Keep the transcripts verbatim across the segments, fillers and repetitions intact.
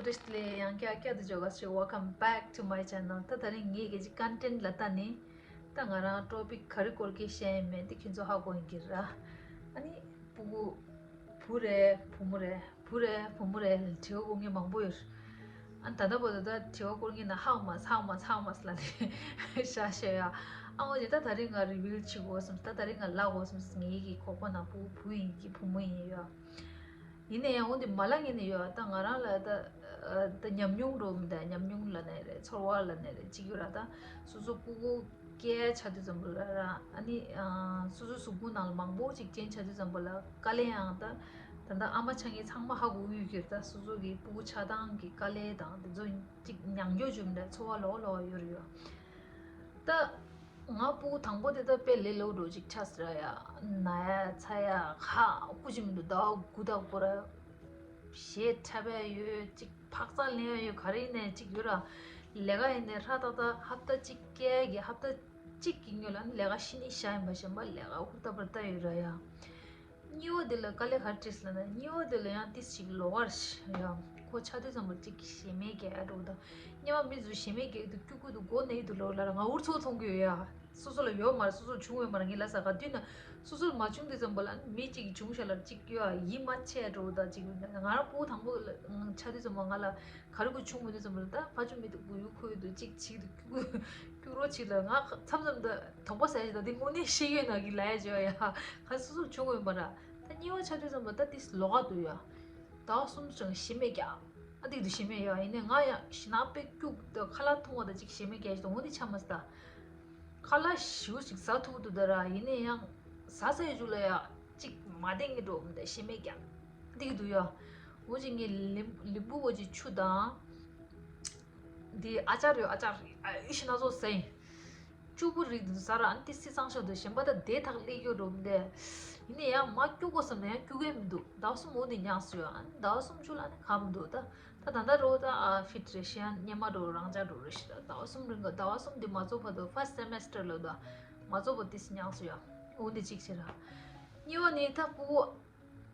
བཀྲ་ཤིས་བདེ་ལེགས། ཡང་བསྐྱར་བསྐྱར་དུ་འབྱོར་བ་ཞིག Welcome back to my channel. ད་དེ་རིང་ངའི་གི་ཅིག་content ལ་ལྟ་ནི། ད་ང་རང་topic ག་རེ་སྐོར་གི་བཤད་ཡིན་མིན་དེ་ཁྱོད་ཚོ་ཧ་གོ་ཡིན་གྱི་ར། ཨ་ནི་སྤུ་གུ། བུ་རེད་བུ་མོ་རེད། བུ་རེད་བུ་མོ་རེད་ལ་དྲི་བ་བཀོད་མཁན་མང་པོ་ཡོད། ཨ་ནི་ད་ལྟ་བར་དུ་ད་དྲི་བ་བཀོད་མཁན་ན་ཧའོ་མཱས་ཧའོ་མཱས་ཧའོ་མཱས་ལབ་ནས་བཞག་བཞག་ཡ། ཨ་འོ་ཅེ་ད་དེ་རིང་ང་reveal བྱེད་དགོས་བསམ། ད་དེ་རིང་ང་ལབ་དགོས་བསམ། ངའི་གི་ཁོག་པ་ནང་སྤུ་གུ་བུ་ཡིན་གྱི་བུ་མོ་ཡིན་ཡོད། ཡིན་ན་ཡང་འོ་འདི་མ་ལབ་མཁན་ནི་ཡོད། ད་ང་རང་ལ་ད་ད་ཉམས་མྱོང་འགྲོ་མི་འདུག་ཉམས་མྱོང་ལབ་ནའི་རེད། ཚོར་བ་ལབ་ནའི་རེད། ཅིག་ཡོད་ར། ད་སོ་སོ་སྤུ་གུ་སྐྱེ་ཆགས་དུས་ཙམ་པ་ལ་ར། ཨ་ནི་སོ་སོ་གཟུགས་པོ་ནང་ལ་མང་པོ་ཅིག་ཅན་ཆགས་དུས་ཙམ་པ་ལ་དཀའ་ལས་ཡང་ད་ད་ད་ཨ་མ་ཆགས་མཁན་ཚང་མ་ཧ་གོ་གི་ཡོད་ཀྱི་རེད། ད་སོ་སོ་གི་སྤུ་གུ་ཆགས་སྟངས་ཀྱི་དཀའ་ལས་དང་དེ་ཚོ་ཅིག་མྱོང་རྒྱུ་ཅིག་འདྲ་ཚོར་བ་ལོག་ལོག་ཡོད་རེད་ཡོད། ད་ང་སྤུ་གུ་དང་པོ་དེ་ད་དཔེ་ལས་སླ་པོ་འདྲ་ཅིག་ཆགས་སོང་ར་ཡ། ན་ཡ་ཚ་ཡ་ཧ་གོ་གི་མི་འདུག་ཟླ་བ་དགུ་དང་སྐོར་ར། ཞེ་དྲག་པོ་ཡོད། ཅིག་འཕག་འཚག་ལེན་ཡ་ཡོད། ག་རེ་ཡིན་ནའི་ཅིག་ཡོད་ར། ལས་ཀ་ཡིན་ནའི་ཧྲ་ཏག་ཏག་ཧབ་ཏ་གཅིག་སྐྱེལ་གྱི་ཧབ་ཏ་གཅིག་གི་སྔོན་ལ་ནི་ལས་ཀ་ཤི་ནི་ཤ་ཡིན་པ་གཞན་པ་ལས་ཀ་ཧུར་ཐག་པར་ལྟ་ཡོད་ར་ཡ། གཉིས་པ་དེ་ལ་དཀའ་ལས་ག་རེ་འཕྲད་སོང་ལབ་ན། གཉིས་པ་དེ་ལ་ཡང་ཏིས་ཅིག་ལོགས་ཀར་ཡ། ཁོ་ཆགས་དུས་ཙམ་པ་ཅིག་ཞེ་མེར་རྒྱག་འགྲོ་ད། སྔོན་མ་མི་ཚོ་ཞེ་མེར་རྒྱག་དུས་སྐྱུག་སྐྱུག་ཏུ་མགོ་ན་ཡི་དུ་ལོག་ལ་ར། ང་འུར་ཚོགས་མཐོང་གི་ཡོད་ཡ། སོ་སོ་ལ་ཡོད་མ་རེད། སོ་སོར་བྱུང་ཡོད་མ་རེད། ངས་ལབ་ས་ག་དུས་ན་སོ་སོར་མ་བྱུང་དུས་ཙམ་པ་ལ་མི་གཅིག་བྱུང་ཤག་ལ་གཅིག་ཡོད་ཡིད་མ་ཆེས་འགྲོ་ད། གཅིག་ང་རང་སྤུ་གུ་དང་པོ་ལ་ཆགས་དུས་ཙམ་པ་ང་ལ་ག་རེ་དགོས་བྱུང་མི་འདུག་ཙམ་པ་ལ། ད་ཕ་ཆུང་མི་དུ་གུ་ཡུ་ཁུ་ཡུ་དུ་གཅིག་བྱིས་དུ་སྐྱུག་སྐྱུག་རོགས་བྱིས་ལ། ང་མཚམས་མཚམས་ད་དོགས་པ་ཟ་ཡ་ད་འདི་དངོས་གནས་ཤི་ཡོད་ན་གི་ལབ་ཡ་བྱོས་ཡ། ག་སོ་སོར་བྱུང་ཡོད་མ་རེད། ད་གཉིས་པ་ཆགས་དུས་ཙམ་པ་ད་ཏིས་ལོགས་ཀ་འདུག་ཡ། ཟླ་བ་གསུམ་ཙམ་ཞེ་མེར་རྒྱག་ཨ་འདི་འདུག་ཞེ་མེར་ཡོད། ཡིན་ནའི་ང་ཡང་ཞེ་ན་དཔེ་སྐྱུག་ད་ཁ་ལག་འཐུང་བ་ད་ཅིག་ཞེ་མེར་རྒྱག་ཞིག་ད་འོ་འདི་ཆ་མ་སི་ད། ཁ་ལག་ཞིའུ་ཞིག་ཟ་ཐུབ་འདུག་ད་ར། ཡིན་ནའི་ཡང་ཟ་ཟ་ཡི་མཇུག་ལ་ཡ་ཅིག་མ་བདེ་ངེས་འགྲོ་མི་འདུག་ཞེ་མེར་རྒྱག་འདི་གི་འདུག་ཡ། འོ་ཅིག་ངས་ལིམ་ལིམ་བུ་བོ་ཅིག་ཆུ་དང་། འདི་ཨ་ཅར་ཡོད། ཨ་ཅར་ཨ་ཨི་ཤི་ན་ཚོ་ཟ་ཡིན། ཅུ་པུ་རིགས་འདི་ཟ་ར། ཨ་ནི་ཏི་སི་གཙང་ཤོག་འདུག་གཞན་པ་ད་དེ་ཐག་ལེགས་ཡོད་འགྲོ་མི་འདུག་ཡིན་ནའི་ཡང་མ་སྐྱུག་གོ་བསམ་ན་ཡང་སྐྱུག་གི་མི་འདུག་ཟླ་བ་གསུམ་འོ་འདི་མྱངས་སོང་ཡ། ཨ་ནི་ཟླ་བ་གསུམ་མཇུག་ལ་ནི་གང་མི་འདུག་ད་ད་ད་ལྟ་རོ་ད་ཨ་ཕིཊ་རེད་ཤི་ཡ། སྔོན་མ་རོ་རང་ཅག་འགྲོ་རེད་ཤི། ད་ཟླ་བ་གསུམ་རིང་ག་ཟླ་བ་གསུམ་འདི་མ་རྫོགས་བར་དུ། first semester ལ་ད་མ་རྫོགས་བར་ཏི་སི་མྱངས་སོང་ཡ། འོ་འདི་གཅིག་བྱེད་ར། གཉིས་པ་ནི་ད་སྤུ་གུ་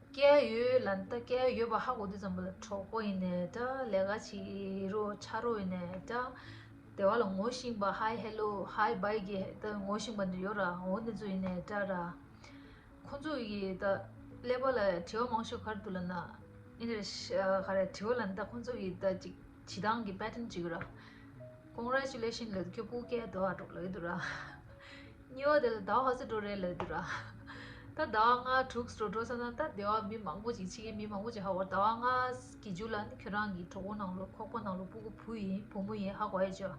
སྐྱེ་ཡོད་ལ་ནི། ད་སྐྱེ་ཡོད་པ་ཧ་གོ་དུས་ཙམ་པ་ལ་གྲོགས་པོ་ཡིན་ནའི་འདྲ། ལས་ཀ་བྱེད་རོགས་ཆ་རོགས་ཡིན་ནའི་འདྲ། སྡེ་བ་ལ་ངོ་ཤེས་པ་ཧའི་ཧེ་ལོ་ཧའི་བའི་གི་ད་ངོ་ཤེས་པ་འདི་ཡོད་ར། འོ་འདི་ཚོ་ཡིན་ནའི་འདྲ་ར། ཁོང་ཚོ་ཡི་ད་ཀླད་པ་ལ་དྲི་བ་མང་ཤོས་ག་རེ་འདུག་ལབ་ན། ཨིན་རེ་ཤ་ག་རེ་དྲི་བ་ལབ་ན། ད་ཁོང་ཚོ་ཡི་ད་ཅིག་བྱེད་སྟངས་ཀྱི་པེ་ཊན་ཅིག་ཡོད་ར། Congratulation ལབ་དུས་ཁྱོད་སྤུ་གུ་སྐྱེས་འདུག་ཨ་འགྲོ་ལབ་ཀྱི་འདུག་ར། གཉིས་པ་དེ་ལ་ཟླ་བ་ག་ཚོད་འགྲོ་རེད་ལབ་འདུག་ར། ད་ཟླ་བ་ལྔ་དྲུག་འགྲོ་འགྲོ་ས་ན་ད་སྡེ་བ་མི་མང་པོ་ཅིག་ཕྱི་རྒྱལ་མི་མང་པོ་ཅིག་ཧ་གོ། ཟླ་བ་ལྔ་གི་མཇུག་ལ་ནི་ཁྱོད་རང་གི་གྲོད་ཁོག་ནང་ལོ་ཁོག་པ་ནང་ལོ་སྤུ་གུ་བུ་ཡིན་བུ་མོ་ཡིན་ཧ་གོ་ཡ་ཅོ།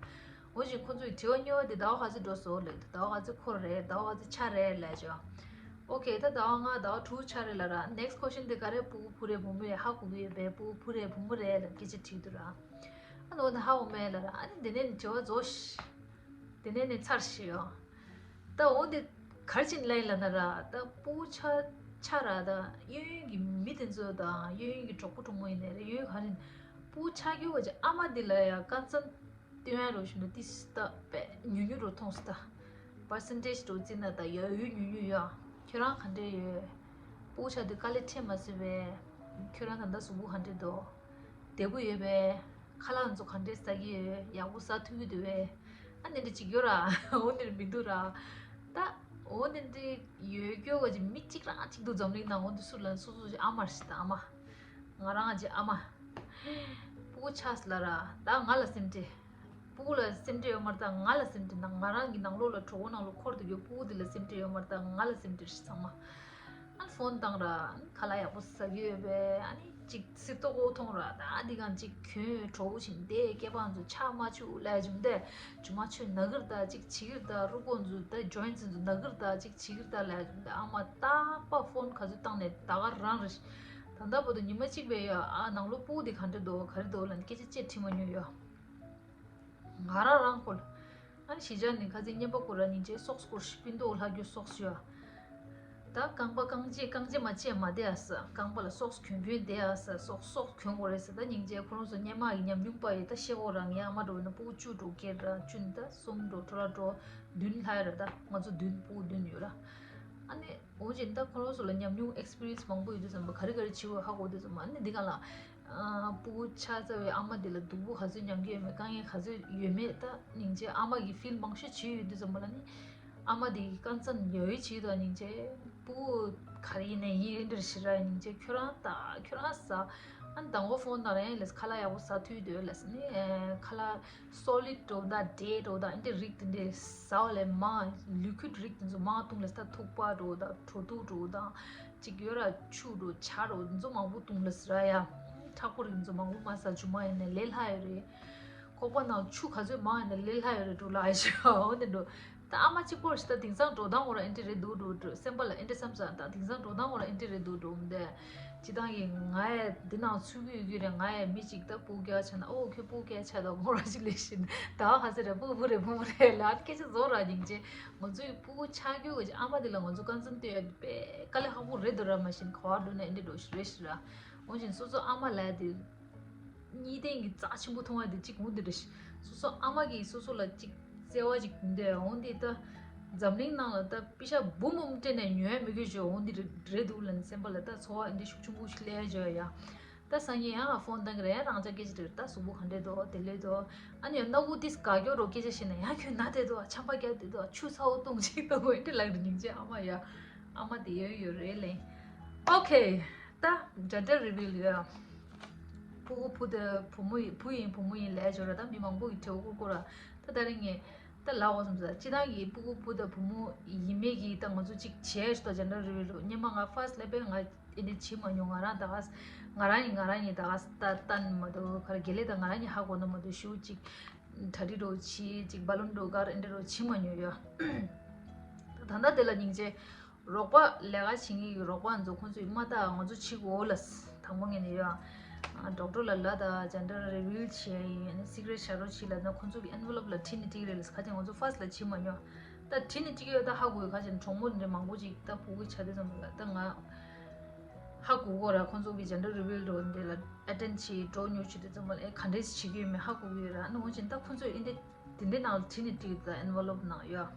འོ་ཞིག་ཁོ་ཚོས་དྲི་བ་གཉིས་པ་དེ་ཟླ་བ་ག་ཚོད་འགྲོ་སོང་ལབ་འདུག་ཟླ་བ་ག་ཚོད་འཁོར་རེད། ཟླ་བ་ག་ཚོད་ཆགས་རེད་ལབ་ཅོ། ཨོ་ཁེ། ད་ཟླ་བ་ལྔ་ཟླ་བ་དྲུག་ཆགས་རེད་ལབ་ར། next question དེ་ག་རེ། སྤུ་གུ་བུ་རེད་བུ་མོ་རེད་ཧ་གོ་གི་ཡོད་པས། སྤུ་གུ་བུ་རེད་བུ་མོ་རེད་ལབ་སྐད་ཆ་དྲིས་འདུག་ར། ཨ་ནི་འོ་ན་ཧ་གོ་མེད་ལབ་ར། ཨ་ནི་དེ་ནས་ནི་དྲི་བ་རྫོགས་ཤི། དེ་ནས་ནི་ཚར་ཤི་ཡོང་། ད་འོ་འདི་ག་རེ་བྱས་ནས་ལབ་ཡིན་ལབ་ན་ར། ད་སྤུ་གུ་ཆགས་ཆགས་ར། ད་གཡས་གཡོན་གྱི་མི་དེ་ཚོ་དང་གཡས་གཡོན་གྱི་གྲོགས་པོ་གྲོགས་མོ་ཡིན་ནའི་རེད། གཡས་གཡོན་ག་རེ་ཡིན། སྤུ་གུ་ཆགས་རྒྱུ་བ་ཅིག་ཨ་མ་འདི་ལ་ཡ་དཀའ་ཚེགས་སྟོན་ཡ་རོ་ཞུ་ན་ཏིས་ད་པས་ཉུང་ཉུང་རོ་མཐོང་སོང་ད། པར་སེན་ཊེཇ་རོ་བརྩིས་ན་ད་ཡ་ཡོད་ཉུང་ཉུང་ཡོད། ཁྱོད་རང་ག་འདྲས་ཡོད། སྤུ་གུ་ཆགས་དུས་དཀའ་ལས་འཕྲད་མ་སོང་བས། ཁྱོད་རང་ད་ལྟ་གཟུགས་པོ་ག་འདྲས་འདུག་བདེ་པོ་ཡོད་པས། ཁ་ལག་ཚོ་ག་འདྲས་ཟ་གི་ཡོད། ཡག་པོ་ཟ་ཐུབ་ཀྱི་འདུག་བས། ཨ་ནི་འདྲ་ཅིག་ཡོད་ར། འོ་འདྲ་མི་འདུག་ར། ད་འོ་འདྲ་འདྲ་ཡོད་སྐྱོ་ག་ཅིག་མི་གཅིག་རང་གཅིག་འདུག་འཛམ་གླིང་ནང་འོ་འདྲ་སུ་ལ་སོ་སོ་ཅིག་ཨ་མ་རེད་ད་ཨ་མ། ང་རང་ཅིག་ཨ་མ། སྤུ་གུ་ཆགས་ལ་ར། ད་ང་ལ་སེམས་ཁྲལ། སྤུ་གུ་ལ་སེམས་ཁྲལ་ཡོད་མ་རེད་ད་ང་ལ་སེམས་ཁྲལ། ད་ང་རང་གི་ནང་ལོགས་ལ་གྲོད་ཁོག་ནང་ལོགས་འཁོར་དུ་ཡོད་སྤུ་གུ་དེ་ལ་སེམས་ཁྲལ་ཡོད་མ་རེད་ད་ང་ལ་སེམས་ཁྲལ་ཞིག་ཚང་མ། ཨ་ནི་ཕོན་བཏང་ར། ཨ་ནི་ཁ་ལག་ཡག་པོ་ཟ་གི་ཡོད་པས། ཨ་ནི་ཅིག་སིལ་ཏོག་འོ་འཐུང་ར། ད་འདི་གང་ཅིག་གྱོན་གྲོགས་པོ་བཞིན་བསྡད། སྐེད་པ་ཚོ་ཆག་མ་བཅུག་ལབ་བྱུང་སྟེ། ཇུ་མ་ཆུ་ན་གིར་ད་ཅིག་བྱི་གིར་ད་རུ་སྒོ་ཚོ་ད་ཇོ་ཡིན་ཚོ་ན་གིར་ད་ཅིག་བྱི་གིར་ད་ལབ་བྱུང་སྟེ། ཨ་མ་རྟག་པ་ཕོན་ག་ཚོད་བཏང་ནས་ད་ག་རང་རེད། ད་ལྟ་བར་དུ་ཉི་མ་གཅིག་བས་ཡ་ཨ་ནང་ལོགས་སྤུ་གུ་འདི་ག་འདྲ་འདུག་ག་རེ་འདུག་ལབ་ནས་སྐད་ཆ་གཅིག་དྲིས་མ་མྱོང་ཡ། ང་རང་རང་ཁོལ། ཨ་ནི་གཞིས་ཆགས་ནས་ཁ་སང་རྔན་པ་བསྐུར་ར། སྙིང་རྗེ་སོགས་བསྐུར་ཤི་སྤུན་ཏོག་ལྷག་རྒྱུ་སོགས་ཡོད། ད་རྐང་པ་རྐང་རྗེས་རྐང་རྗེས་མ་བཅད་མ་བསྡད་ཨ་ས། རྐང་པ་ལ་སོགས་གྱོན་གྱོན་བསྡད་ཨ་ས། སོགས་སོགས་གྱོན་དགོས་རེད་ས། ད་སྙིང་རྗེ་ཁོ་རང་ཚོ་སྔོན་མ་གི་ཉམས་མྱོང་པ་ཡི་ད་ཤེས་གོ་ར། ངའི་ཨ་མ་འགྲོ་ན་སྤུ་གུ་བཅུ་འགྲོ་སྐྱེལ་ར། བཅུ་ནི་ད་གསུམ་འགྲོ་དྲུག་ལ་འགྲོ་བདུན་ལྷག་ཡོད་ར། ད་ང་ཚོ་བདུན་སྤུ་གུ་བདུན་ཡོད་ར། ཨ་ནི་འོ་ཅིག་ད་ཁོ་རང་ཚོ་ལ་ཉམས་མྱོང་ཨེག་སི་པི་རི་ཡན་སི་མང་པོ་ཡོད་དུས་ཙམ་པ་ག་རེ་ག་རེ་བྱེད་དགོས་ཧ་གོ་དུས་ཙམ་པ། ཨ་ནི་འདི་ག་ལ། ཨ། སྤུ་གུ་ཆགས་ཚར་བའི་ཨ་མ་དེ་ལ་སྡུག་པོ་ག་ཚོད་མྱང་གི་ཡོད་མེད། དཀའ་ངལ་ག་ཚོད་ཡོད་མེད། ད་སྙིང་རྗེ། ཨ་མ་གིས་ཕིལ་མང་ཤོས་བྱེད་ཡོད་དུས་ཙམ་པ་ལ་ནི། ཨ་མ་དེ་གིས་ཀན་སན་ཡོད་བྱེད་དང་། སྙིང་རྗེ། སྤུ་གུ་ག་རེ་ཡིན་ནའི་ཡིན་རེད་ཟེར་ར། སྙིང་རྗེ། ཁྱོད་རང་ད་ཁྱོད་རང་ཟ། ཨ་ནི་དང་པོ་ཕོན་ནང་ལ་ཡང་ལས་ཁ་ལག་ཡག་པོ་ཟ་ཐུབ་འདུག་ལབ་ནི། ཨེ། ཁ་ལག་སོ་ལིཌ་འདྲ་བོ་དང་ཌེ་འདྲ་བོ་དང་། ཨ་ནི་རིགས་དེ་འདྲ་ཟ་བ་ལས་མང་། ལི་ཀུའིཌ་རིགས་དེ་ཚོ་མང་བཏུང་ལབ། ད་ཐུག་པ་འདྲ་བོ་དང་བྲོ་ཐུག་འདྲ་བོ་དང་། ཅིག་ཡོད་ར། ཆུ་འདྲ་བོ་ཇ་འདྲ་བོ་དེ་ཚོ་མང་པོ་བཏུང་ལབ་ར་ཡ། མཁྲེགས་པོ་རིགས་དེ་ཚོ་མང་པོ་མ་ཟ། རྒྱུ་མ་ཡིན་ནའི་ལས་སླ་ཡོད་རེད། ཁོག་པ་ནང་ཆུ་ག་ཚོད་མང་ཡིན་ནའི་ལས་སླ་ཡོད་རེད་འདྲ་བོ་ལབ་ཡ་ཞིག་འོ་དེ་འདྲ་བོ། ད་ཨ་མ་གཅིག་པོ་ཞིག་ད་དེང་སང་འགྲོ་སྟངས་འོ་ར་ཨེ་འདྲ་རེད་འདུག་འགྲོ་འགྲོ། སེམས་པ་ལ་ཨེ་འདྲ་བསམ་ས། ད་དེང་སང་འགྲོ་སྟངས་འོ་ར་ཨེ་འདྲ་རེད་འདུག་འགྲོ་འདི། སྤྱིར་བཏང་གི་ང་ཡ་འདི་ནང་ཚུད་ཀྱི་ཡོད་ཀྱི་རེད། ང་ཡ་མི་གཅིག་ད་སྤུ་གུ་སྐྱེ་བ་ཆགས་ན། ཨོ་ཁྱོད་སྤུ་གུ་སྐྱེ་བ་ཆགས་འདུག་མོ་ར་ཞིག་ལབ་བཞིན། ད་ག་ཚོད་རེད། སྤུ་གུ་སྤུ་གུ་རེད་ལབ། སྐད་ཆ་བཟོ་ར། སྙིང་རྗེ། ང་ཚོའི་སྤུ་གུ་ཆགས་རྒྱུ་གི་ཨ་མ་དེ་ལ་ང་ཚོ་ཀན་སན་སྟོན་ཡ་དེ་དཔེ་དཀའ་ལས་ཁག་པོ་རེད་འདུག་ར། མ་གཞི་ག་བ་འགྲོ་ན་ཨེ་འདྲ་འདྲ་བོ་ཞིག་རེད་ཞིག་ར། འོན་ཀྱང་སོ་སོ་ཨ་མ་ལབ་ཡ་དེ། གཉིས་ལྡན་གྱི་རྩ་ཆེན་པོ་མཐོང་ཡ་དེ་གཅིག་འོ་དེ་རེད་ཤག་སོ་སོ་ཨ་མ་གིས་སོ་སོ་ལ་གཅིག་བརྩེ་བ་ཅིག་འདོད་འོ་དེ། ད་འཛམ་གླིང་ནང་ལ་ད་པེ་ཤ་འབུམ་འབུམ་སྤྲད་ནས་ཉོ་ཡ་མེད་གི་ཞོ། འོ་དེ་རེད་འདུག་ལབ་ནས་སེམས་པ་ལ་ད་ཚོར་བ་འདི་ཤུགས་ཆེན་པོ་ཞིག་སླེབས་ཡ་ཞོ་ཡ། ད་སང་ཉིན་ཡང་ཕོན་བཏང་གི་རེད། རང་ཅག་སྐད་ཆ་དྲིས། ད་གཟུགས་པོ་ག་འདྲས་འདུག་དེ་ལས་འདུག་ཨ་ནི་ཡང་སྣ་བུག་ཏིས་དགའ་སྐྱོ་རོ་སྐད་ཆ་བཤད་ན། ཡང་ཁྱོད་ན་བསྡད་འདུག་ཆམ་པ་བརྒྱབ་བསྡད་འདུག་ཆུ་ཚ་བོ་བཏུང་བྱེད་འདུག་འོ་དེ་ལབ་རེད། སྙིང་རྗེ་ཨ་མ་ཡ། ཨ་མ་དེ་ཡོད་ཡོད་རེད་ལེ། ཨོ་ཁེ། ད་ཇེན་ཌར་རི་བྷིལ་ཡོད། སྤུ་གུ་བུ་དང་བུ་མོ་ཡིན། བུ་ཡིན་བུ་མོ་ཡིན་ལབ་ཡ་ཅིག་ཡོད་ར། ད་མི་མང་པོ་གིས་དྲི་བ་བཀོད་ཀྱི་ཡོད་ར། ད་ད་རིང་ངས་ད་ལབ་དགོས་བསམ་སོང་། སྤྱིར་བཏང་གི་སྤུ་གུ་བུ་དང་བུ་མོ་ཡིན་མིན་གྱི་ད་ང་ཚོ་གཅིག་བྱས་ཤག་ཇེན་ཌར་རི་བྷིལ་འདྲ་བོ། སྔོན་མ་ང་ཕར་སི་ཊི་ལ་དཔེ་ང་ཨེ་འདྲ་བྱེད་མ་མྱོང་། ང་རང་ད་ག་ང་རང་ཡིན་ང་རང་ཡིན་ད་ག་ད་ལྟ་ནི་མ་གཏོགས། ག་རེ། དགེ་ལས་ད་ང་རང་ཡིན་ཧ་གོ་ནི་མ་གཏོགས། ཞེ་པོ་གཅིག་གྲ་སྒྲིག་འདྲ་བོ་བྱས། གཅིག་བ་ལུན་འདྲ་བོ་སྒར་ཨེ་འདྲ་འདྲ་བོ་བྱེད་མ་མྱོང་ཡ། ད་ད་ལྟ་དེ་ལ་སྙིང་རྗེ། རོགས་པ་ལས་ཀ་བྱེད་མཁན་གྱི་རོགས་པ་ཚོ་ཁོང་ཚོས་མ་བལྟ་ང་ཚོ་བྱེད་དགོས་ལབ། དང་པོ་ངས་ནས་ཡོད། ཨ། ཌོག་ཊར་ལ་ལབ། ད་ཇེན་ཌར་རི་བྷིལ་བྱས་ཡིན། སི་ཀི་རེཊ་བཞག་རོགས་བྱེད་ལབ་ན། ཁོང་ཚོ་གིས་ཨེན་ཝེ་ལོབ་ལ་བྲིས་ནས་སྤྲད་ཀྱི་རེད་ལབ། ཁ་ཅིག་ང་ཚོ་ཕར་སི་ཊི་ལ་བྱེད་མ་མྱོང་། ད་བྲིས་ནས་སྤྲད་ཀྱི་ཡོད། ད་ཧ་གོ་ཡོད། ཁ་ཅིག་གྲོགས་མོ་འདྲ་མང་པོ་ཅིག་ད་སྤུ་གུ་ཆགས་དུས་ཙམ་པ་ལ་ད་ང་ཧ་གོ་གོ་ར། ཁོང་ཚོ་གིས་ཇེན་ཌར་རི་བྷིལ་འདྲ་བོ་འདི་ལ་ཨེ་ཊེན་ཌ་བྱེད། འགྲོ་ཉོ་བྱེད་དུས་ཙམ་པ་ལ་ཨེ་ག་འདྲས་བྱེད་ཀྱི་ཡོད་མེད་ཧ་གོ་གི་ཡོད་ར། ཨ་ནི་འོན་ཀྱང་ད་ཁོང་ཚོས་ཨེ་འདྲས། དེ་འདྲའི་ནང་ལ་བྲིས་ནས་སྤྲད་ཀྱི་འདུག་ད་ཨེན་ཝེ་ལོབ་ནང་ཡོད།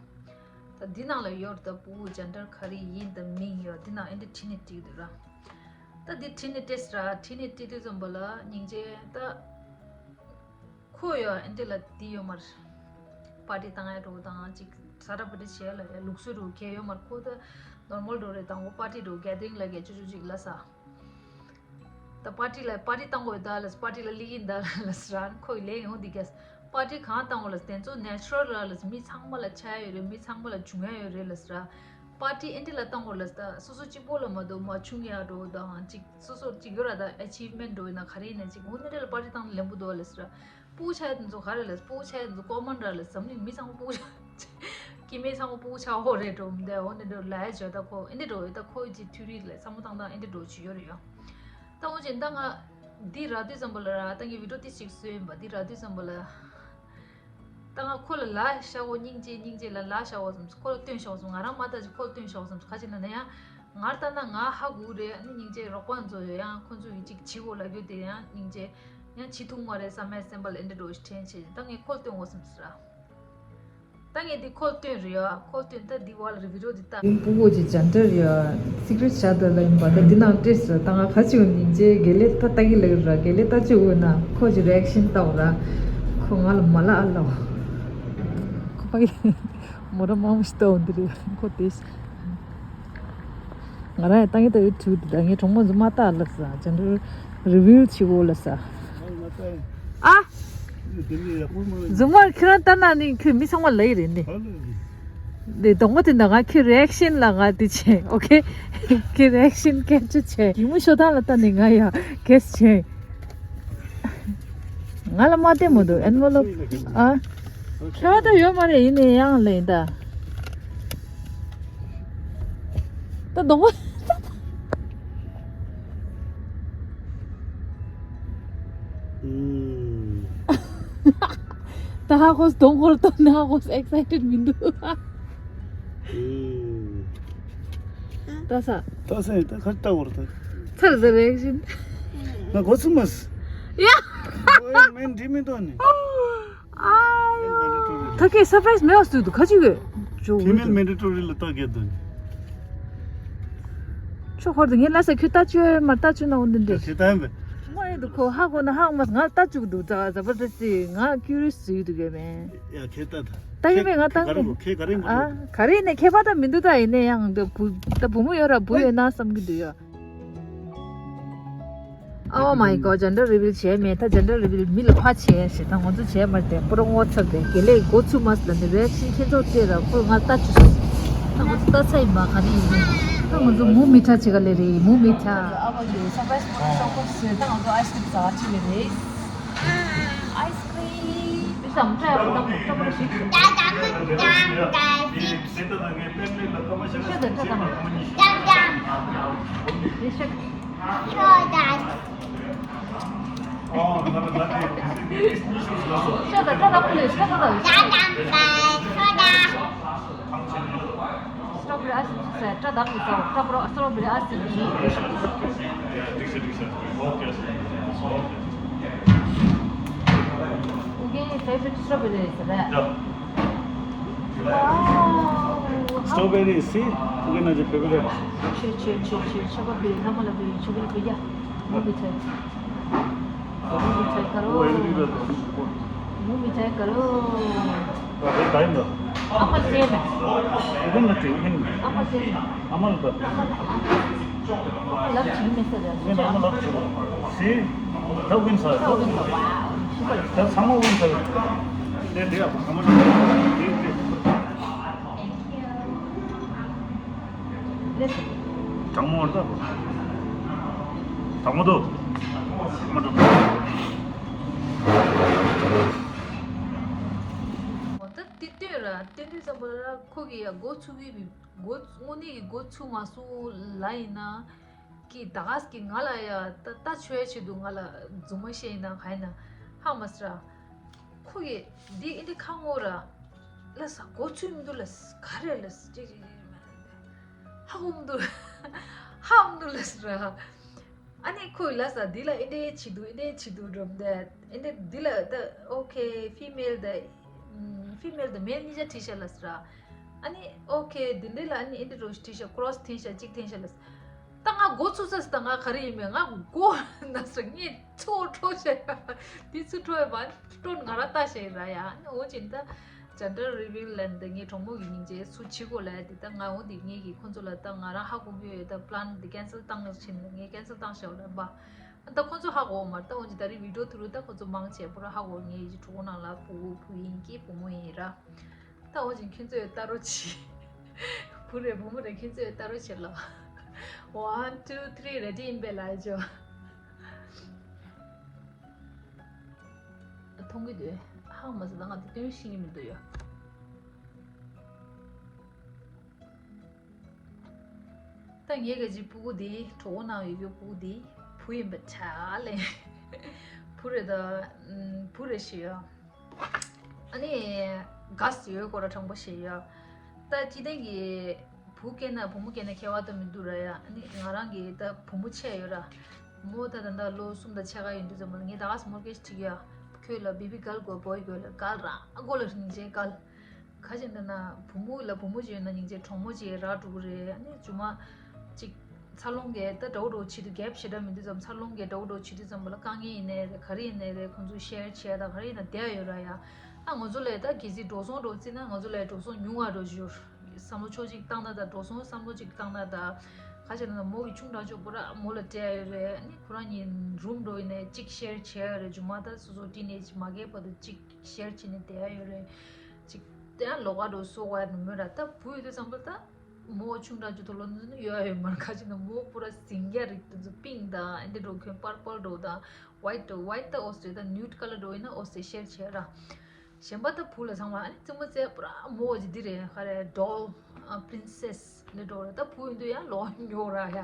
ད་འདི་ནང་ལ་ཡོད་རེད། ད་སྤུ་གུ་ཇེན་ཌར་ག་རེ་ཡིན་དང་མིན་ཡོད། འདི་ནང་ཨེ་འདྲས་བྲིས་ནས་སྤྲད་ཀྱི་འདུག་ར། ད་འདི་བྲིས་ནས་སྤྲད་ཟེར་ར། བྲིས་ནས་སྤྲད་དུས་ཙམ་པ་ལ་སྙིང་རྗེ། ད་ཁོ་ཡོད་ཨེ་འདྲས་ལ་འདི་ཡོད་མ་རེད། པར་ཊི་བཏང་ཡ་འདྲ་བོ་དང་། ཅིག་ཟ་འདྲ་པོ་འདྲ་བྱེད་ཡ་ལ་ཡ་ལུགས་སྲོལ་འདྲ་བོ་གང་ཡང་ཡོད་མ་རེད། ཁོ་ད་ནོར་མལ་འདྲ་བོ་རེད། དང་པོ་པར་ཊི་འདྲ་བོ་གེ་དེ་རིང་ལ་ག་ཅོ་ཅོ་ཅིག་ལབ་ས། ད་པར་ཊི་ལ་པར་ཊི་བཏང་དགོས་ད་ལབ། པར་ཊི་ལ་སླེབས་ཀྱི་ཡིན་ད་ལབ་ཟེར་ར། ཁོ་ཡི་ལས་ཡོང་འདི་གས། པར་ཊི་གང་བཏང་དགོས་ལབ། དེ་ཚོ་ནེ་ཅུ་རལ་ར་ལབ། མི་ཚང་མ་ལ་ཆགས་ཡ་ཡོད་རེད། མི་ཚང་མ་ལ་བྱུང་ཡ་ཡོད་རེད་ལབ་ཟེར་ར། པར་ཊི་ཨེ་འདྲས་ལ་བཏང་དགོས་ལབ། ད་སོ་སོ་གཅིག་པོ་ལ་མ་གཏོགས་མ་བྱུང་ཡ་འདྲ་བོ་དང་། ཅིག་སོ་སོར་ཅིག་ཡོད་ར། ད་ཨ་ཆིབ་མེན་ཊི་འདྲ་བོ་ཡིན་ན་ག་རེ་ཡིན་ན་ཅིག་འོ་འདི་འདྲས་ལ་པར་ཊི་བཏང་ན་ལེན་པོ་འདུག་ལབ་ཟེར་ར། སྤུ་གུ་ཆགས་ཡ་དེ་ཚོ་ག་རེ་ལབ། སྤུ་གུ་ཆགས་ཡ་དེ་ཚོ་ཀོ་མན་ར་ལབ། འཛམ་གླིང་མི་ཚང་མ་སྤུ་གུ་ཆགས། སྐྱེ་དམན་ཚང་མ་སྤུ་གུ་ཆགས་ཡོད་རེད་འདྲ་བོ་འདི། འོ་འདི་འདྲ་ལབ་ཡ་བྱས། ད་ཁོ་ཨེ་འདྲས་འདྲ་བོ་ཡོད། ད་ཁོ་ཡི་ཅིག་ཐུགས་རིག་ལ་བསམ་བློ་བཏང་སྟངས་ཨེ་འདྲས་འདྲ་བོ་ཅིག་ཡོད་རེད་ཡ། ད་འོ་ཅིག་ད་ང་འདི་རག་དུས་ཙམ་པ་ལ་ར། ད་ངས་བི་ཌི་ཡོ་ཏི་ཅིག་བཟོས་ཡིན་པ། འདི་རག་དུས་ཙམ་པ་ལ། ད་ང་ཁོ་ལ་ལབ་བཞག་གོ། སྙིང་རྗེ་སྙིང་རྗེ་ལབ་ལབ་བཞག་གོ་བསམ། ཁོ་ལ་སྟོན་བཞག་གོ་བསམ། ང་རང་མ་ལྟ་ཅིག་ཁོ་ལ་སྟོན་བཞག་གོ་བསམ། ག་ཅི་ལབ་ན་ཡང་ང་ལྟ་ན་ང་ཧ་གོ་གི་རེད། ཨ་ནི་སྙིང་རྗེ་རོགས་པ་ཚོ་ཡང་ཁོ་ཚོ་ཡིས་ཅིག་བྱེད་དགོས་ལབ་རྒྱུ་དེ་ཡང་སྙིང་རྗེ་ཡང་བྱེད་ཐུབ་མ་རེད་བསམ་ཡ་སེམས་པ་ལ་ཨེ་འདྲས་འདྲ་བོ་ཞིག་དྲན་བྱས། ད་ངས་ཁོ་ལ་སྟོན་དགོས་བསམ་ཟེར་ར། ད་ངས་འདི་ཁོ་ལ་སྟོན་རེད་ཡ། ཁོ་ལ་སྟོན། ད་འདི་བ་ལ་རི་བི་ཌི་ཡོ་འདི་ལྟ། སྤུ་གུ་ཅིག་ཇེན་ཌར་ཡ་སི་ཀི་རེཊ་བཞག་འདུག་ལབ་ཡིན་པ། ད་འདི་ནང་སྤྲད་ཟེར། ད་ང་ཁ་ཅིག་སྙིང་རྗེ་དགེ་ལས་ད་ལྟ་གི་ལབ་ར། དགེ་ལས་ལྟ་ཅིག་འོ་ན་ཁོ་ཅིག་རི་ཨེག་ཤན་ལྟ་འོ་ར། ཁོ་ང་ལ་མ་ལབ་ཨ་ལབ། ཁོ་ཕ་གི་མོ་ར་མང་པོ་ཞིག་ལྟ་འོ་འདི་རེད། ཁོ་དེ་ང་རང་ཡང་ལྟ་ངན་ལྟ་ཡོད་དུས་འདི། ད་ངའི་གྲོགས་མོ་ཚོ་མ་ལྟ་ལབ་ས། ཇེན་ཌར་རི་བྷིལ་བྱེད་དགོས་ལབ་ས། ཨ། རྫུན་མ་ཁྱོད་རང་ལྟ་ན་ནི་ཁྱོད་མི་ཚང་མ་ལབ་ཡི་རེད་ནི། དེ་གདོང་པ་དེ་འདྲ་ང་ཁྱོད་རི་ཨེག་ཤན་ལ་ང་དེ་བྱས། ཨོ་ཁེ། ཁྱོད་རི་ཨེག་ཤན་ཀེབ་ཅར་བྱས། ཡིན་མོ་ཤོ་ཐང་ལ་ལྟ་ནི་ང་ཡ་གེ་སི་བྱས། ང་ལ་མ་བལྟས་མོ་འདུག་ཨེན་ཝེ་ལོབ། ཨ། ཁྱོད་ད་ཡོད་མ་རེད། ཡིན་ནའི་ཡང་ལེན་ད། ད་གདོང་པ། ད་ཧ་གོ་སོང་། གོང་ལ་ལྟ་ན་ཧ་གོ་སོང་། ཨེག་སའི་ཊེཌ་མི་འདུག་ད་ས། ད་ས་ཡིན། ད་ཁ་ལྟ་བར་ད། ཚར་ཟེར་རེག་བཞིན། ང་གོ་ཚུགས་མ་སི། ཡ། ཨོ་ཡ། མེན་འདྲི་མི་འདུག་ནི། ཨ་ཡོ། ད་ཁྱེད་སར་པ་རའི་སི་མེད་པ་བཟོས་འདུག་ཁ་ཅིག་གིས་ཇོ། ཕི་མེལ་མེན་ཌེ་ཊོ་རི་ལ་ལྟ་གི་འདུག་ཁྱོད་ཧོར་དུ་ངས་ལ་ས་ཁྱོད་ལྟ་བཅོས་མ་ལྟ་བཅོས་ན་འོ་འདི་འདྲ། ད་དེ་ལྟ་ཡིན་པས། འདུག་ཁོ་ཧ་གོ་ན་ཧ་མ་ང་ལྟ་བཅུག་འདུག་ཛ་ཛ་བར་ཛ་སི་ང་ཀུ་རི་སི་ཡོད་འདུག་གས་མེད། ཡ་ཁྱེད་ལྟ་ད། ད་ཡིན་པས་ང་ལྟ་ཁྱེད་ག་རེ་གོ་ཁྱེད་ག་རེ་གོ་ཨ་ག་རེ་ནས་ཁྱད་པར་ད་མི་འདུག་ད་ཡིན་ནས་ཡང་འདི་བུ་ད་བུ་མོ་ཡོད་ར་བུ་ཡོད་ན་བསམ་གྱི་འདུག་ཡ། Oh my god, gender reveal བྱས་མེད། ད་gender reveal མི་ལ་ཕ་བྱས་ཞེ་ད་ང་ཚོ་བྱས་མ་དེ་པུ་རོ་ངོ་ཚབ་དེ་དགེ་ལེགས་འགོ་ཚུགས་མ་ཟེར་ནས་reaction ཁྱེད་ཚོ་སྤྲད་ར་ཁོ་ང་ལྟ་བཅུག་སོང་། ད་ང་ཚོ་ལྟ་ཚ་ཡིན་པ་ག་རེ་ཡིན་ནས་ད་ང་ཚོ་མུ་མི་ཁྲ་བྱེད་ག་ལེ་རེད་མུ་མི་ཁྲ། ཨ་བ་གི་surprise photo shoot ཟེར་ད་ང་ཚོ་ice cream ཟ་བར་ཕྱིན་ནས་རེད། Ice cream དེ་ཙམ་སྤྲད་ཡག་པོ་ད་མོ་སྤྲོ་པོ་ཞིག་ཤོད་དང་ཤོད་དང་ཤོད་དང་། དེ་ཤོད། ཤོད་དང་། ཤོད་དང་། ཤོད་དང་། ཤོད་དང་། ཤོད་དང་། སི་ཊོ་བེ་རི་ཨའི་སི་ཀྲིམ་ཟེར། སྐྲ་དམ་གྱི་ཟ་བ། སྐྲ་པོ་སི་ཊོ་བེ་རི་ཨའི་སི་ཀྲིམ། འགྲིག་ཤག་འགྲིག་ཤག་འགྲིག་ཤག་འོ་ཀེ། ཨུ་རྒྱན་ནི་favorite strawberry རེད་ཟེར་རེད། ཡ། Wow. Strawberry is see, ཨུ་རྒྱན་ནི་ཧྥེ་ཝ་རི་ཊི། ཆོས་ཆོས་ཆོས་ཆོས་ཆོས་པ་བི་ལྷ་མོ་ལ་བི་ཆོས་པ་བི་ཡ། མུ་མི་ཐེ། མུ་མི་ཐེ་ཀ་རོ། མུ་མི་ཐེ་ཀ་རོ། ཨ་མ་ཟེར་མེད། ཨ་མ་ཟེར་མེད། ཨ་མ་ལབ་བྱིན་མེད་ས་རེད། ཨ་མ་ལབ་བྱིན། See? ད་ཝིན་ས་རེད། ད་ཚང་མ་ཝིན་ས་རེད། དེ་དེ་ཡ་ཨ་མ་ལ་དེ་དེ། དྲང་མོ་བར་ད་དྲང་མོ་འདུག་མ་འགྲོ། འོ་ད་དེ་སྟོན་ར་སྟོན་དུས་ཙམ་པ་ལ་ཁོ་གི་ཡ་འགོ་ཚུགས་ཀྱི་མི་འགོ་དངོས་གནས་ཀྱི་འགོ་ཚུགས་མ་སོང་ལ་ཡིན་ན་ཀི་ད་གས་ཀྱི་ང་ལ་ཡ་ད་ལྟ་ཆོས་ཆེད་དུ་ང་ལ་རྫུན་མ་བཤད་ཡིན་ན་ག་ཡིན་ན་ཧ་མ་སི་ར། ཁོ་གི་འདི་ཨིན་དྲི་ཁ་ངོ་ར། ལ་ས་གོ་ཚུལ་མི་འདུག་ལ་ས་ག་རེ་ལ་ས་ཅིག་ཅིག་ཅིག་ཅིག་མ་ཧ་གོ་མི་འདུག་ཧ་མི་འདུག་ལ་ས་ར། ཨ་ནི་ཁོས་ལ་ས་འདི་ལ་ཨིན་དྲི་བྱེད་འདུག་ཨིན་དྲི་བྱེད་འདུག་འགྲོ་མི་འདུག་ཨིན་དྲི་འདི་ལ་ད་ཨོ་ཁེ་ཕི་མེལ་ད་ཕི་མེལ་ད་མེལ་གཉིས་ཆ་བྲིས་ཤག་ལ་ས་ར། ཨ་ནི་ཨོ་ཁེ་འདི་འདྲ་ལ་ཨ་ནི་ཨིན་དྲི་རོ་ཞིག་བྲིས་ཤག་ཀྲོ་སི་འཐེན་ཤག་གཅིག་འཐེན་ཤག་ལ་ས། ད་ང་འགོ་ཚུགས་ས་ས་ད་ང་ག་རེ་ཡིན་མེད་ང་འགོ་ན་ས་ངས་ཚུར་འཕྲོ་བྱས་ཡ། དེ་ཚུར་འཕྲོ་ཡ་མ་འཕྲོ་ང་རང་ལྟ་བྱས་ར་ཡ། ཨ་ནི་འོ་ཅིན་ད་gender reveal ལན་ད་ངའི་གྲོགས་མོ་གི་སྙིང་རྗེ་སུ་བྱེད་དགོས་ལ་ཡ་དེ་ད་ང་འོ་དེ་ངས་ཀྱི་ཁོ་ཚོ་ལ་ད་ང་རང་ཧ་གོ་གི་ཡོད་ད་པི་ལན་དེ་cancel བཏང་ཕྱིན་ངས་cancel བཏང་བཞག་ལ་འབའ། ད་ཁོ་ཚོ་ཧ་གོ་མ་ད་འོ་ཅིན་ད་རེས་video through ད་ཁོ་ཚོ་མང་ཆེ་བོ་ར་ཧ་གོ་ངའི་གྲོགས་པོ་ནང་ལ་བུ་བུ་ཡིན་གྱི་བུ་མོ་ཡིན་ར། ད་འོ་ཅིན་ཁྱོད་ཚོས་ལྟ་རོགས་གྱིས། བུ་རེད་བུ་མོ་རེད་ཁྱོད་ཚོས་ལྟ་རོགས་བྱེད་ལོ། One, two, three ready ཡིན་པས་ལ་ཨེ་ཇོ། མཐོང་གི་འདུག་ཧང་མ་ཟེར་ད་ང་དེ་སྟོན་ཤེས་ཀྱི་མི་འདུག་ཡ། ད་ངས་ག་ཅི་སྤུ་གུ་དེ་གྲོགས་པོ་ནང་ཡོད་རྒྱུ་སྤུ་གུ་དེ་བུ་ཡིན་པ་ཆ་ལེ། བུ་རེད་ད། བུ་རེད་ཞེས་ཡ། ཨ་ནི། ག་ཟེར་ཡོད་སྐོར་ལ་དྲང་པོ་ཞེས་ཡ། ད་སྤྱི་བཏང་གི་བུ་སྐྱེས་ན་བུ་མོ་སྐྱེས་ན་ཁྱད་པར་ད་མི་འདུག་ར་ཡ། ཨ་ནི་ང་རང་གི་ད་བུ་མོ་ཆེ་ཡོད་ར། མོ་ད་ད་ད་ལོ་གསུམ་དང་ཕྱེད་ཀ་ཡིན་དུས་ཙམ་པ་ལ་ངས་ད་ག་ཟེར་མོར་སྐད་ཅིག་ཡ། ཁྱོད་ལ་baby girl དགོས་boy དགོས་ལ་ག་རང་དགོས་ལ་རིན་ཆེན་ག་ལ། ག་ཅིག་འདི་ན་བུ་མོ་ལ་བུ་མོ་ཅིག་ཡོད་ན་སྙིང་རྗེ། གྲོགས་མོ་ཅིག་རག་འགྲོ་གི་རེད། ཨ་ནི་རྗེས་མ་ཅིག་འཚར་ལོངས་ཀྱི་ད་འདྲ་བོ་འདྲ་བོ་བྱེད་དུས་gap ཞེ་དྲག་མི་འདུག་ཙམ་འཚར་ལོངས་ཀྱི་འདྲ་བོ་འདྲ་བོ་བྱེད་དུས་ཙམ་པ་ལ་དཀའ་ངལ་ཡིན་ནའི་རེད། ག་རེ་ཡིན་ནའི་རེད། ཁོང་ཚོ་share བྱས་དང་ག་རེ་ཡིན་ན་བསྡད་ཡོད་ར་ཡ། ཨ་ང་ཚོ་ལས་ད་གལ་སྲིད་འགྲོ་སོང་འདྲ་བོ་བརྩིས་ན་ང་ཚོ་ལས་འགྲོ་སོང་ཉུང་བ་འདྲ་བོ་ཞིག་ཡོད། བསམ་བློ་ཕྱོགས་གཅིག་བཏང་ན་ད་འགྲོ་སོང་བསམ་བློ་གཅིག་བཏང་ན་ད་ག་ཅིག་ན་མོ་གི་ཆུང་དྲགས་ཅོག་པོ་ར་མོ་ལ་སྤྲད་ཡ་ཡོད་རེད། ཨ་ནི་ཁོ་རང་གཉིས་room འདྲ་བོ་ཡིན་ནའི་གཅིག་share བྱས་ཡོད་རེད། རྗེས་མ་ད་སོ་སོ་teenage མ་རྒས་བར་དུ་གཅིག་share བྱས་ནས་བསྡད་ཡ་ཡོད་རེད། ཅིག་དེ་ཡང་ལོགས་ཀ་འགྲོ་སོ་བ་ནི་མོ་ར་ད་བུ་ཡོད་དུས་ཙམ་པ་ད་མོ་ཆུང་དྲགས་ཅིག་ཐོག་ལོ་ནི་ཡོད་ཡོད་མར་ཁ་ཅིག་ན་མོ་པུ་ར་ཟིང་རྒྱ་རིགས་དེ་ཚོ་pink དང་ཨེ་འདི་འགྲོ་ཁྱོད་purple འགྲོ་དང་white འགྲོ་white ད་ཨོ་སི་ད་nude colour འགྲོ་ཡིན་ན་ཨོ་སི་share བྱས་ར། གཞན་པ་ད་བུ་ལ་ཚང་མ་ཨ་ནི་རྩེད་མོ་རྩེ་པུ་ར་མོ་ཅིག་འདི་རེད་ག་རེ་doll princess འདི་འགྲོ་ར། ད་བུ་ཡིན་དུས་ཡང་ལོགས་ཉོ་ར་ཡ།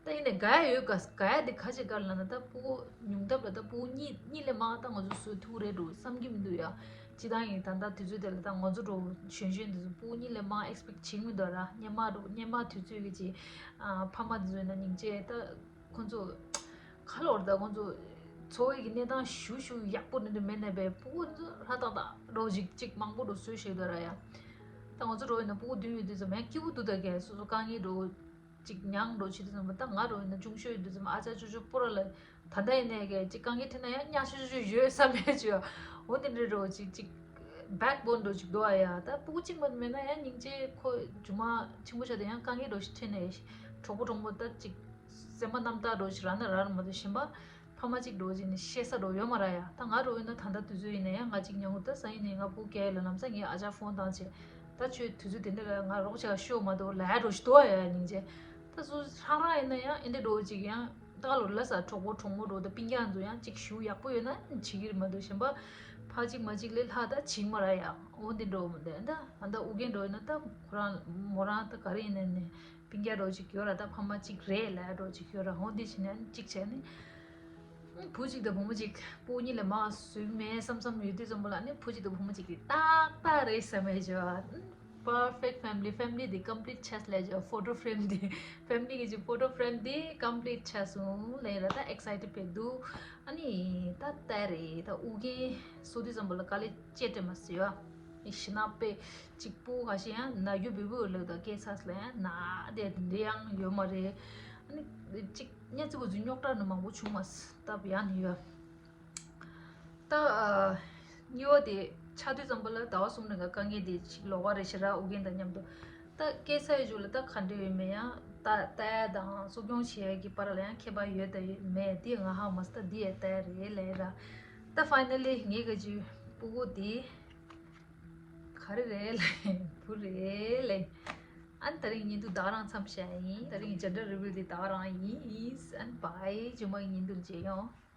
ད་ཡིན་ནའི་ག་ཡ་ཡོད་ག་ག་ཡ་འདི་ཁ་ཅིག་ག་ལ་ན་ད་སྤུ་གུ་ཉུང་ཐབས་ལ་ད་སྤུ་གུ་གཉིས་གཉིས་ལས་མང་ད་ང་ཚོ་བཟོ་ཐུབ་རེད་འགྲོ་བསམ་གྱི་མི་འདུག་ཡ། སྤྱི་བཏང་ཡིན་ད་ད་དུས་ཚོད་དེ་ལ་ད་ང་ཚོ་འགྲོ་གཞོན་གཞོན་དུས་ཚོད་སྤུ་གུ་གཉིས་ལས་མང་expect བྱེད་ཀྱི་མི་འདུག་ར། སྔོན་མ་འགྲོ་སྔོན་མ་དུས་ཚོད་ཀྱི་ཅིག་ཕ་མ་དེ་ཚོ་ཡིན་ན་སྙིང་རྗེ་ད་ཁོང་ཚོ་ག་ལོར་ད་ཁོང་ཚོ་འཚོ་བའི་གི་གནས་སྟངས་ཞུ་ཞུ་ཡག་པོ་ནི་འདྲ་མེད་ནས་པའི་སྤུ་གུ་ཚོ་ཧྲ་ཏག་ཏག་འགྲོ་ཞིག་ཅིག་མང་པོ་འགྲོ་བཟོས་ཞིག་འདུག་ར་ཡ། ད་ང་ཚོ་འགྲོ་ཡིན་ན་སྤུ་གུ་བདུན་ཡོད་དུས་ཚོད་མེད་སྐྱིད་པོ་འདུག་ད་གས་སོ་སོ་དཀའ་ངལ་འགྲོ། ཅིག་མྱངས་འགྲོ་བྱེད་དུས་ཙམ་པ་ད་ང་རོ་ཡིན་ན་ཆུང་ཤོས་ཡིན་དུས་ཙམ་ཨ་ཅག་ཅོ་ཅོ་པོ་ར་ལ་ ད་ལྟ་ཡིན་ནའི་གི་ཅིག་དཀའ་ངལ་འཕྲད་ན་ཡང་ཉག་ཤོས་ཤོས་ཡོད་བསམ་མེད་ཅིག་འོ་དེ་འདྲ་འགྲོ་ཅིག་ཅིག་backbone་འགྲོ་ཅིག་འདུག་ཨ་ཡ། ད་སྤུ་གུ་གཅིག་མ་མེད་ན་ཡང་སྙིང་རྗེ་ཁོ་རྒྱུ་མ་ཆེན་པོ་ཆགས་དུས་ཡང་དཀའ་ངལ་འགྲོ་ཞིག་འཕྲད་ནས་གྲོགས་པོ་གྲོགས་མོ་ད་ཅིག་སེམས་པ་རྣམ་དག་འགྲོ་ཞིག་རག་ན་རག་མ་གཏོགས་གཞན་པ་ཕ་མ་གཅིག་འགྲོ་ཅིག་ནས་བཤད་ས་འགྲོ་ཡོད་མ་རེད་ཡ། ད་ང་འགྲོ་ཡོད་ན་ད་ལྟ་དུས་ཚོད་ཡིན་ན་ཡང་ང་གཅིག་ཉལ་འུ་ད་སང་ཉིན་ནས་ང་སྤུ་གུ་སྐྱེལ་ལ་ལམ་སང་ངས་ཨ་ཅག་ཕོན་བཏང་བྱས། ད་ཁྱོད་དུས་ཚོད་དེ་འདྲ་ལ་ང་རོགས་བྱ་ཤོག་མ་གཏོགས་ལ་ཡ་འགྲོ་ཞིག་འདུག་ཨ་ཡ་སྙིང་རྗེ། ད་སུ་ཧྲང་ཧྲང་ཡིན་ན་ཡང་ཨེ་འདྲ་འགྲོ་ཅིག་ཡང་ད་ལོ་ལ་ས་གྲོགས་པོ་གྲོགས་མོ་འགྲོ་ད་སྤུན་ཀྱག་ཚོ་ཡང་ཅིག་ཞུ་ཡག་པོ་ཡོད་ན་བྱེད་ཀྱི་རེད་མ་གཏོགས་གཞན་པ་ཕ་གཅིག་མ་གཅིག་ལས་ལྷག་ད་བྱེད་མ་ར་ཡ། འོ་འདི་འགྲོ་མི་འདུག་ད་ཨ་ད་ཨུ་རྒྱན་འགྲོ་ཡིན་ན་ད་ཁོ་རང་མོ་རང་ད་ག་རེ་ཡིན་ན་ནས་སྤུན་ཀྱག་འགྲོ་ཅིག་ཡོད་ར་ད་ཕ་མ་གཅིག་རེད་ལ་འགྲོ་ཅིག་ཡོད་ར། འོ་འདི་བྱས་ནས་གཅིག་བྱས་ནས་བུ་གཅིག་དང་བུ་མོ་གཅིག་སྤུ་གུ་གཉིས་ལས་མང་བཟོས་མེད་བསམ་བསམ་ཡོད་དུས་ཙམ་པ་ལ་ནི་བུ་གཅིག་དང་བུ་མོ་གཅིག་དེ་ཏག་ཏག་རེད་བསམ་མེད་བྱས་པ། Perfect family, family་འདི་complete་ཆགས་ལས་ཀྱི་photo frame་འདི་family་གི་ཅིག་photo frame་འདི་complete་ཆགས་སོང་ལས་ར་ད་excited་བྱས་འདུག་ཨ་ནི་ད་ལྟ་རེད་ད་ཨུ་རྒྱན་བཟོ་དུས་ཙམ་པ་ལ་དཀའ་ལས་ཅི་སྤྲད་མ་ཟེར་བ། ཨི་ཤི་ན་པེ་ཅིག་པོ་ག་ཤི་ཡང་ན་རྒྱུ་བི་བི་ལོ་ད་སྐད་ཆ་ལ་ཡང་ན་དེ་འདི་ཡང་ཡོད་མ་རེད། ཨ་ནི་ཅིག་ཉ་ཙི་བུ་ཚོ་རྙོག་དྲ་ནི་མང་པོ་བྱུང་མ་སྟབས་ཡང་ནི་ཡོད། ད་ཨ་གཉིས་པ་དེ་ཆགས་དུས་ཙམ་པ་ལ་ཟླ་བ་གསུམ་རིང་གི་དཀའ་ངལ་དེ་ཅིག་ལོག་པ་རེད་ཤི་ར་ཨུ་རྒྱན་དང་མཉམ་དུ། ད་སྐད་ཆ་ཡི་ཇུ་ལ་ད་ག་འདྲ་ཡོད་མེད་ཡང་ད་ལྟ་དང་གསོ་སྐྱོང་བྱེད་ཡ་གི་བར་ལ་ཡང་ཁྱད་པར་ཡོད་ད་ཡོད་མེད་དེ་ང་ཧ་མ་སི་ད་འདི་ཡ་ལྟ་ཡ་རེད་ལས་ར། ད་finally་ངེད་ཀྱི་ཅིག་སྤུ་གུ་དེ་ག་རེ་རེད་ལས་བུ་རེད་ལས། ཨ་ནི་ད་རིང་བརྙན་ཐུང་ད་རང་མཚམས་བཞག་ཡིན། ད་རིང་gender reveal་དེ་ད་རང་ཡིན། ཨ་ནི་bye། རྗེས་མའི་བརྙན་ཐུང་མཇལ་ཡོང་།